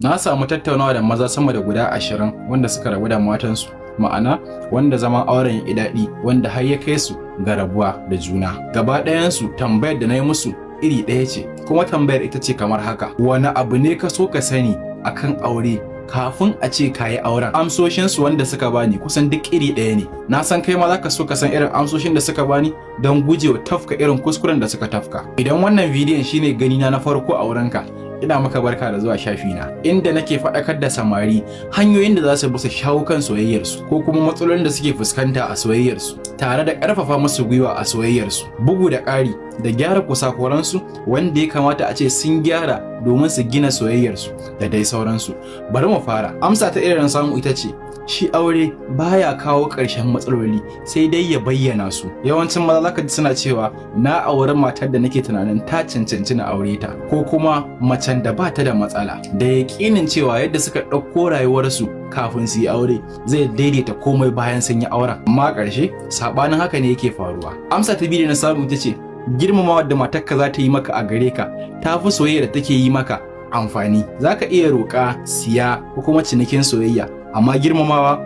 Na samu tattaunawa da maza sama da guda 20 wanda suka rabu da matansu, ma'ana wanda zaman auren ya daɗi wanda har ya kai su ga rabuwa da juna. Gaba ɗayansu tambayar da na yi musu iri ɗaya ce, kuma tambayar ita ce kamar haka: wani abu ne ka so ka sani akan aure kafin a ce ka yi auren? Amsoshinsu wanda suka bani kusan duk iri ɗaya ne. Na san kai ma za ka so ka san irin amsoshin da suka bani don gujewa tafka irin kuskuren da suka tafka. Idan wannan bidiyon shine ganina na farko a wurinka, ina maka barka da zuwa shafina, inda nake faɗakar da samari hanyoyin da za su bi su shawo kan soyayyarsu ko kuma matsalolin da suke fuskanta a soyayyarsu, tare da ƙarfafa musu gwiwa a soyayyarsu, bugu da ƙari da gyara kusakuransu wanda ya kamata a ce sun gyara domin su gina soyayyarsu da dai sauransu. Bari mu fara. Amsa ta irin samu ita ce: shi aure baya kawo ƙarshen matsaloli, sai dai ya bayyana su. Yawancin maza zaka ji suna cewa, "Na auri matar da nake tunanin ta cancanci na aure ta, ko kuma macen da ba ta da matsala," da yaƙinin cewa yadda suka ɗauko rayuwarsu kafin su yi aure zai daidaita komai bayan sun yi auren, amma ƙarshe saɓanin haka ne yake faruwa. Amsa ta biyu da na samu ita ce: girmamawa da matarka za ta yi maka a gare ka ta fi soyayya da take yi maka amfani. Za ka iya roƙa, siya ko kuma cinikin soyayya, amma girmamawa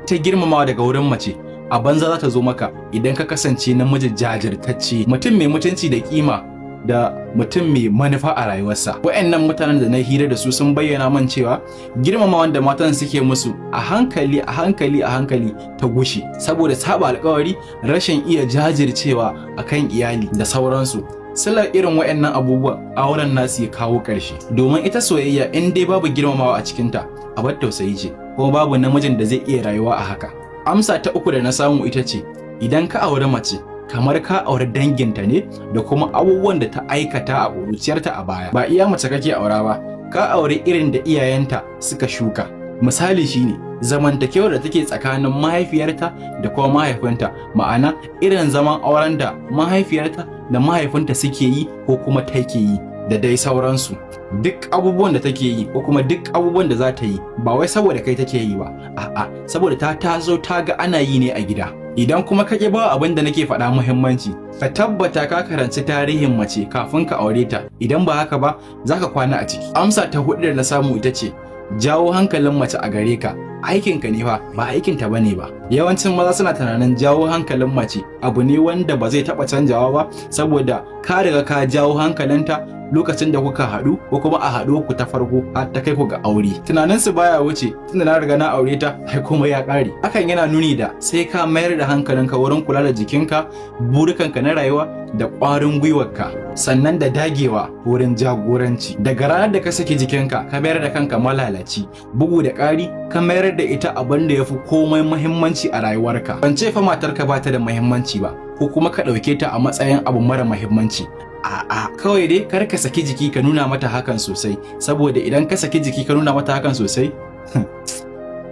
ta girmamawa daga wurin mace a banza za ta zo maka idan ka kasance namiji jajirtacce, mutum mai mutunci da kima, da mutum mai manufa a rayuwarsa. Wa'annan mutanen da na hira da su sun bayyana man cewa girmamawan da matan suke musu a hankali a hankali a hankali ta gushe saboda saba alkawari, rashin iya jajircewa akan iyali da sauransu. Silar irin wa'annan abubuwan, auren nasu ya kawo ƙarshe, domin ita soyayya in dai babu girmamawa a cikinta abar tausayi ce, kuma babu namijin da zai iya rayuwa a haka. Amsa ta uku da na samu ita ce: idan ka auri mace, kamar ka auri danginta ne da kuma abubuwan da ta aikata a ƙuruciyarta a baya. Ba iya mace kake aura ba, ka auri irin da iyayenta suka shuka. Misali shine zamantakewar da take tsakanin mahaifiyarta da kuma mahaifinta, ma'ana irin zaman auren da mahaifiyarta da mahaifinta suke yi ko kuma take yi da dai sauransu. Duk abubuwan da take yi ko kuma duk abubuwan da za ta yi, ba wai saboda kai take yi ba, a'a, saboda ta taso ta ga ana yi ne a gida. Idan kuma ka ƙi ba abin da nake faɗa muhimmanci, ka tabbata ka karanci tarihin mace kafin ka aure ta. Idan ba haka ba, za ka kwana a ciki. Amsa ta hudu da na samu ita ce: jawo hankalin mace a gare ka aikinka ne fa, ba aikinta bane ba. Yawancin maza suna tunanin jawo hankalin mace abu ne wanda ba zai taɓa canjawa ba, saboda ka riga ka jawo hankalinta lokacin da kuka haɗu ko kuma a haɗu ku ta farko har ta kai ku ga aure. Tunaninsu baya wuce, "Tunda na riga na aure ta, ai komai ya ƙare." Hakan yana nuni da sai ka mayar da hankalinka wurin kula da jikinka, burukanka na rayuwa da ƙwarin gwiwarka, sannan da dagewa wurin jagoranci. Daga ranar da ka saki jikinka, ka mayar da kanka malalaci, bugu da ƙari ka mayar da ita abin da ya fi komai muhimmanci a rayuwarka. Ban ce fa matarka ba ta da muhimmanci ba, ko kuma ka ɗauke ta a matsayin abu mara muhimmanci. A'a, kawai dai kar ka saki jiki ka nuna mata hakan sosai, saboda idan ka saki jiki ka nuna mata hakan sosai,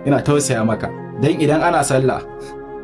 ina tausaya maka, dan idan ana sallah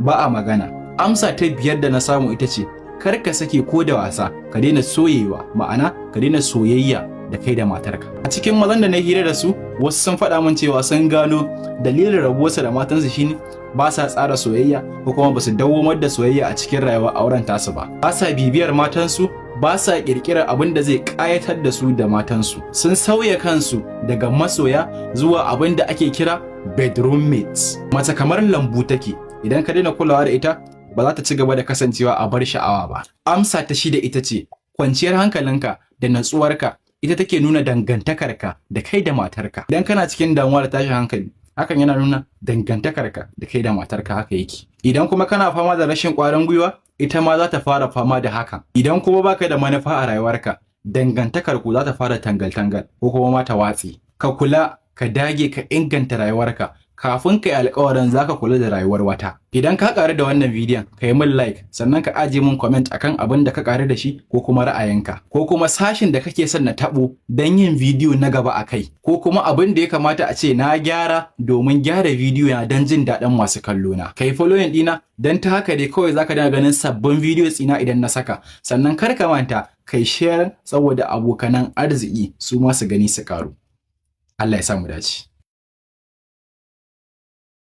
ba a magana. Amsa ta biyar da na samu ita ce: kar ka sake ko da wasa ka daina soyewa, ma'ana ka daina soyayya da kai da matarka. A cikin mazan da na hira da su, wasu sun faɗa min cewa sun gano dalilin rabuwarsa da matansu shine ba sa tsara soyayya, ko kuma ba su dawwamar da soyayya a cikin rayuwar auren tasu ba. Ba sa bibiyar matansu, ba sa ƙirƙirar abin da zai ƙayatar da su da matansu. Sun sauya kansu daga masoya zuwa abin da ake kira bedroom mates. Mace kamar lambu take, idan ka daina kulawa da ita, ba za ta ci gaba da kasancewa a bar sha'awa ba. Amsa ta shida ita ce: kwanciyar hankalinka da natsuwarka ita take nuna dangantakarka da kai da matarka. Idan kana cikin damuwa da tashin hankali, hakan yana nuna dangantakarka da kai da matarka haka yake. Idan kuma kana fama da rashin ƙwarin gwiwa, ita ma za ta fara fama da hakan. Idan kuma baka da manufa a rayuwarka, dangantakar ku za ta fara tangal-tangal ko kuma ma ta watse. Ka kula, ka dage, ka inganta rayuwarka kafin ka yi alkawarin zaka kula da rayuwar wata. Idan ka ƙaru da wannan bidiyon, ka yi min like, sannan ka ajiye min comment akan abin da ka ƙaru da shi ko kuma ra'ayinka, ko kuma sashin da kake son na taɓo don yin bidiyo na gaba a kai, ko kuma abin da ya kamata a ce na gyara domin gyara bidiyo na don jin daɗin masu kallo na. Ka yi following ɗina, don ta haka dai kawai zaka dinga ganin sabbin bidiyo ɗina idan na saka. Sannan kar ka manta kai share saboda abokanan arziki su ma su gani su ƙaru. Allah ya sa mu dace.